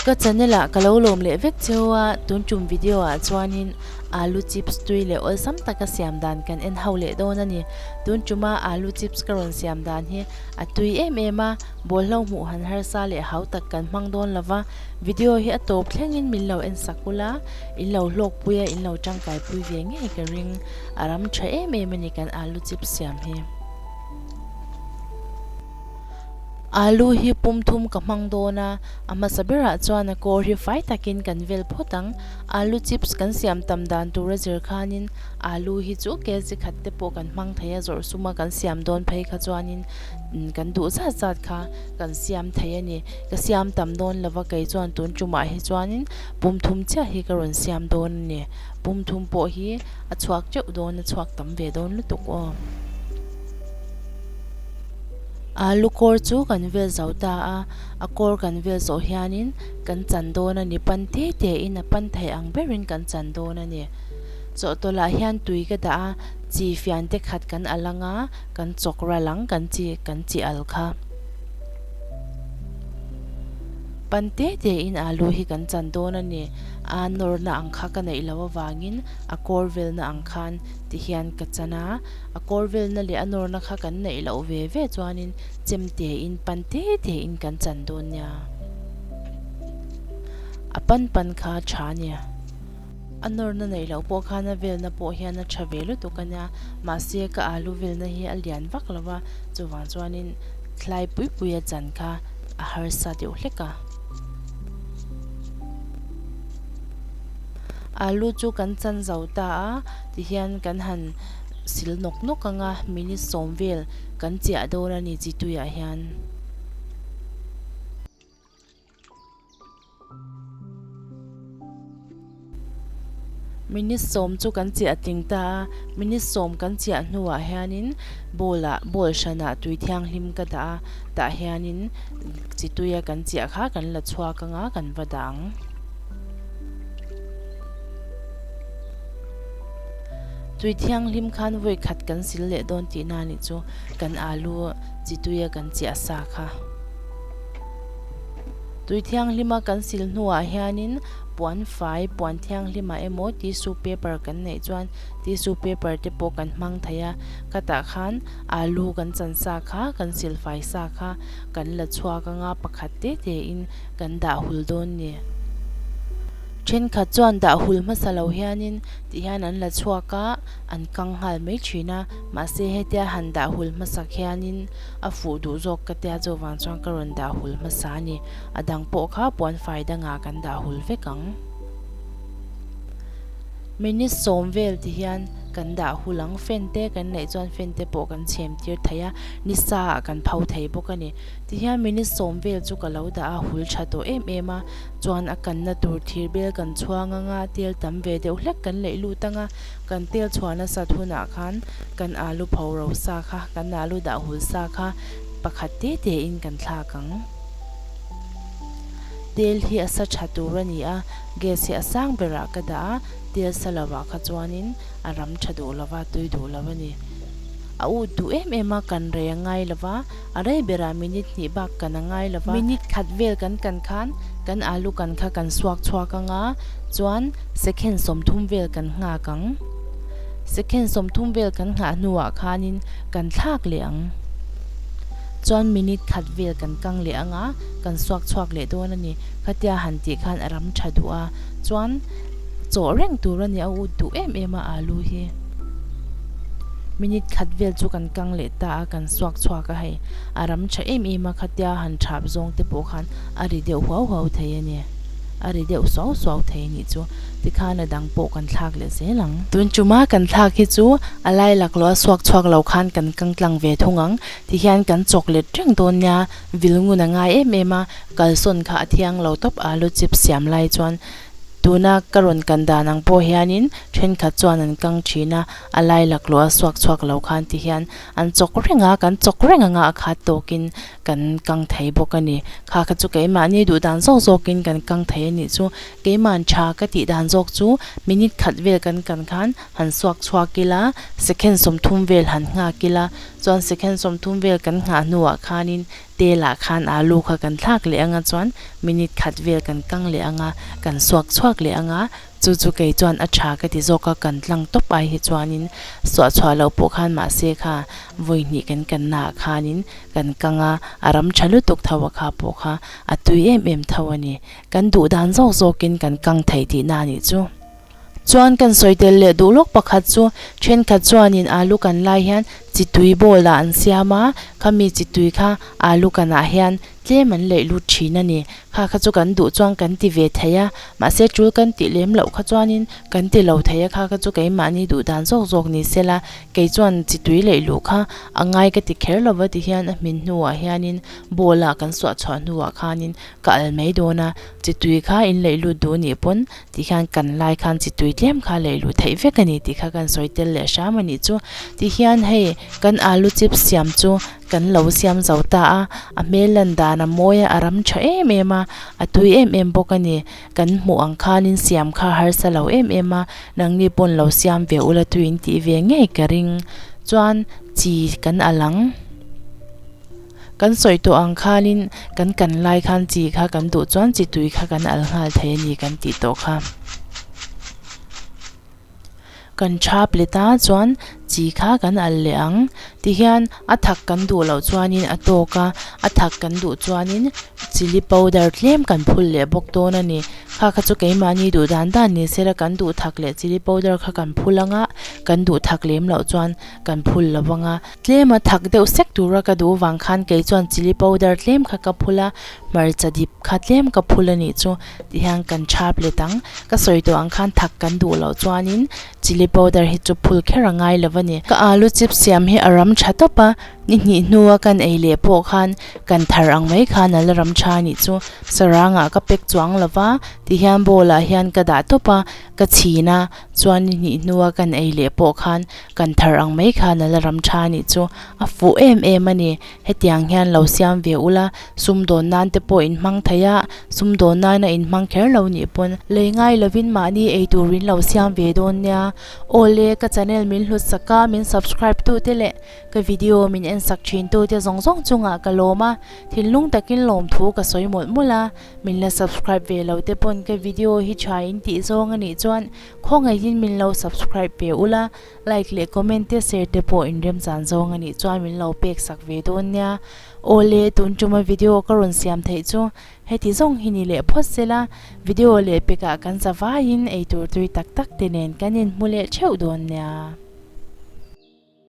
Ka channel ah ka lo lawm leh vek cheu a, tun tum video ah chuanin alu chips tui leh awlsam taka siam dan kan en ho leh dawn a ni. Tun tuma alu chips ka rawn siam dan hi a tui em em a, bawlhlo hmuh han harsa leh hau tak kan hmang dawn lova, video hi a tawp thlengin min lo en sak ula, in lo hlawk pui a in lo tangkai pui ve ngei ka ring, a ram tha em em a ni kan alu chips siam hi. Alu hi pum thum ka hmang dawn a, a hmasa berah chuan a kawr hi fai takin kan vel phawt ang. Alu chips kan siam tam dan tura zir khanin alu hi chu kg khat te pawh kan hmang thei a, zawrh suma kan siam dawn phei kha chuanin kan duh zat zat kha kan siam thei a ni. Ka siam tam dawn lova kei chuan tun tumah hi chuanin pum thum chiah hi ka rawn siam dawn a ni. Pum thum pawh hi a chhuak teuh dawn a chhuak tam ve dawn lutuk aw. Alu kawr chu kan vel zo ta a, a kawr kan vel zawh hianin kan chan dawn a ni, pan te te in a pan thei ang berin kan chan dawn a ni. Chawhtawlh ah hian tui ka dah a, chi fian te khat kan al anga kan chawk ral ang kan chi kan chi al kha. Pan te te in alu hi kan chan dawn a ni, a nawrna ang kha ka neih loh avangin a kawr velna ang khan ti hian ka chan a. A kawr velna leh a nawrna kha kan neih loh ve ve chuanin chem tein pan te tein kan chan dawn nia. A pan pan kha a tha a nia. A nawrna neih loh pawh khan a velna pawh hian a tha ve lutuk a nia. Mahse ka alu velna hi a lian vak lo va, chuvang chuanin thlai pui pui a chan kha a harsa deuh hlek a. Alu chu kan chan zo ta a, tihian kan han sil nawk nawk ang a, minute sawm vel kan chiah dawn a ni chi tuiah hian. Minute sawm chu kan chiah tling ta a, minute sawm kan chiah hnuah hianin bowl ah bowl hranah tui thianghlim ka dah a, tah hianin chi tuia kan chiah kha kan la chhuak ang a, kan va dah ang. Tui thianghlim khan vawi khat kan sil leh dawn tihna a nih chu kan alu chi tuia kan chiah sa kha. Tui thianghlima kan sil hnuah hianin puan fai puan thianghlimah emaw tissue paper kan neih chuan tissue paper te pawh kan hmang thei a, khatah khan alu kan chan sa kha kan sil fai sa kha kan la chhuak anga pakhat te te in kan dah hul dawn ni. Thenkhat chuan dah hul hmasa lo hianin ti hian an la chhuak a, an kang nghal mai thin a, mahse hetia han dah hul hmasak hianin a fuh duh zawk ka tia chuvang chuan ka rawn dah hul hmasa a ni. A dang pawh kha puanfai dangah kan dah hul vek ang. Minute sawm vel ti hian kan dah hul ang, fan te kan neih chuan fan te pawh kan chhem tir thei a, ni sa ah kan pho thei bawk a ni. Ti hian minute sawm vel chu ka lo dah a hul tha tawh em em a, Chuan a kanna tur thir bel kan chhuang anga tel tam ve deuh hlek kan leih lut anga kan tel chhuah nasat hunah khan kan alu pho ro sa kha kan alu dah hul sa kha pakhat te te in kan thlak ang. Tel hi a sa tha tur a ni a, gas hi a sang berah ka dah a, tel sa lovah kha chuanin a ram tha duh lova tui duh lo a ni. A ut duh em em a kan rei a ngai lova. A rei berah minute hnih bak kan a ngai lo va. Minute khat vel kan kan khan kan alu kan kha kan suak chhuak ang a, chuan second 30 vel kan nghak ang. Second 30 vel kan nghah hnuah khanin kan thlak leh ang. Chuan minute khat vel kan kang leh ang a, kan suak chhuak leh dawn a ni. Khatia han tih khan a ram tha duh a, chuan chawh reng tur a ni a ut duh em em a alu hi. Minute khat vel chu kan kang leh ta a, kan suak chhuak a hei. A ram tha em em a, khatia han thap zawng te pawh khan a ri deuh huau huau thei a ni. A ri deuh suau suau thei a nih chu. Tikhan a dang pawh kan thlak leh zel ang. Tun chuma kan thlak hi chu a lai laklawh a suak chhuak lo khan kan kang tlang ve thung ang. Tihian kan chawk let reng dawn nia, vil ngun a ngai em em a, kalsawn kha a thiang lo tawp alu chips siam lai chuan Tuna ka rawn kan dan ang pawh hianin thenkhat chuan an kang thin a, a lai laklawh a suak chhuak lo khan ti hian an chawk reng a, kan chawk reng anga a khat tawkin kan kang thei bawk a ni. Kha kha chu keimahni duh dan zawk zawkin kan kang thei a nih chu. Keima'n tha ka tih dan zawk chu minute khat vel kan kan khan han suak chhuak ila, second 30 vel han nghak ila, chuan second 30 vel kan nghah hnuah khanin. Telah khan alu kha kan thlak leh anga chuan minute khat vel kan kang leh anga kan suak chhuak leh anga chu chu kei chuan a tha ka ti zawk a kan tlang tawp ai hi chuanin suah chhuah loh pawh khan mahse kha vawi hnih kan kan naah khanin kan kang a a ram tha lutuk tho a kha pawh kha a tui em em tho a ni kan duh dan zawk zawkin kan kang thei tihna a nih chu. Chuan kan sawi tel leh duh lawk pakhat chu thenkhat chuanin alu kan lai hian chi tui bowl ah an siam a, khami chi tui kha alu kanah hian tlem an leih lut thin a ni. Kha kha chu kan duh chuan kan ti ve thei a, mahse tul kan tih lem loh kha chuanin kan ti lo thei a, kha kha chu keimahni duh dan zawk zawk ni sela kei chuan chi tui leih luh kha a ngai ka ti kher lova ti hian a hmin hnuah hianin bowl ah kan suah chhuah hnuah khanin ka al mai dawn a, chi tui kha in leih lut duh nih pawn Ti hian kan lai khan chi tui tlem kha lei luh theih vek a ni tih kha kan sawi tel leh hram a nih chu. Ti hian hei kan alu chips siam chu kan lo siam zo ta a, a hmel lan dan a mawi a, a ram tha em em a, a tui em em bawk a ni. Kan hmuh ang khanin siam kha harsa lo em em a, nangni pawn lo siam ve ula tuiin tih ve ngei ka ring. Chuan chi kan a lang. Kan sawi tawh ang khanin kan kan lai khan chi kha kan duh chuan chi tui kha kan al nghal thei a ni kan tih tawh kha. Kan thap let a chuan chi kha kan al leh ang tihian a thak kan duh loh chuanin a tawk a, a thak kan duh chuanin chilli powder tlem kan phul leh bawk dawn a ni. Kha kha chu keimahni duh dan dan ni sela kan duh thak leh chilli powder kha kan phul anga kan duh thak lem loh chuan kan phul lo vang a. Tlem a thak deuh sek tura ka duh vang khan kei chuan chilli powder tlem kha ka phul a, hmarcha dip kha tlem ka phul a nih chu tihian kan thap let ang. Ka sawi tawh ang khan thak kan duh loh chuanin chilli powder hi chu phul kher a ngai lo a ni. Ka alu chips siam hi a ram tha tawp a, ni hnih hnua kan ei leh pawh khan kan thar ang mai khan a la ram tha a nih chu. Sarangah ka pack chuang lo va, tihian bowl ah hian ka dah tawp a, ka chhin a, chuan ni hnih hnua kan ei leh pawh khan kan thar ang mai khan a la ram tha a nih chu a fuh em em a ni. Hetiang hian lo siam ve ula, sumdawn nan te pawh in hmang thei a, sumdawn nana in hmang kher lo nih pawn lei ngai lovin mahni ei tur in lo siam ve dawn nia. Awle ka channel min hlut sak a, min subscribe tu te leh ka video min en sak thin tu te zawng zawng chungah ka lawm a, thinlung takin lawmthu ka sawi mawlh mawlh a. Min la subscribe ve lo te pawn ka video hi tha in tih zawng a nih chuan khawngaihin min lo subscribe ve ula, like leh comment te share te pawh in remchan zawng a nih chuan min lo pek sak ve dawn nia. Awle tun tuma video ka rawn siam theih chu heti zawng hi ni leh phawt sela, video leh pekah kan za vaiin eitur tui tak tak te nen kan inhmu leh theuh dawn nia.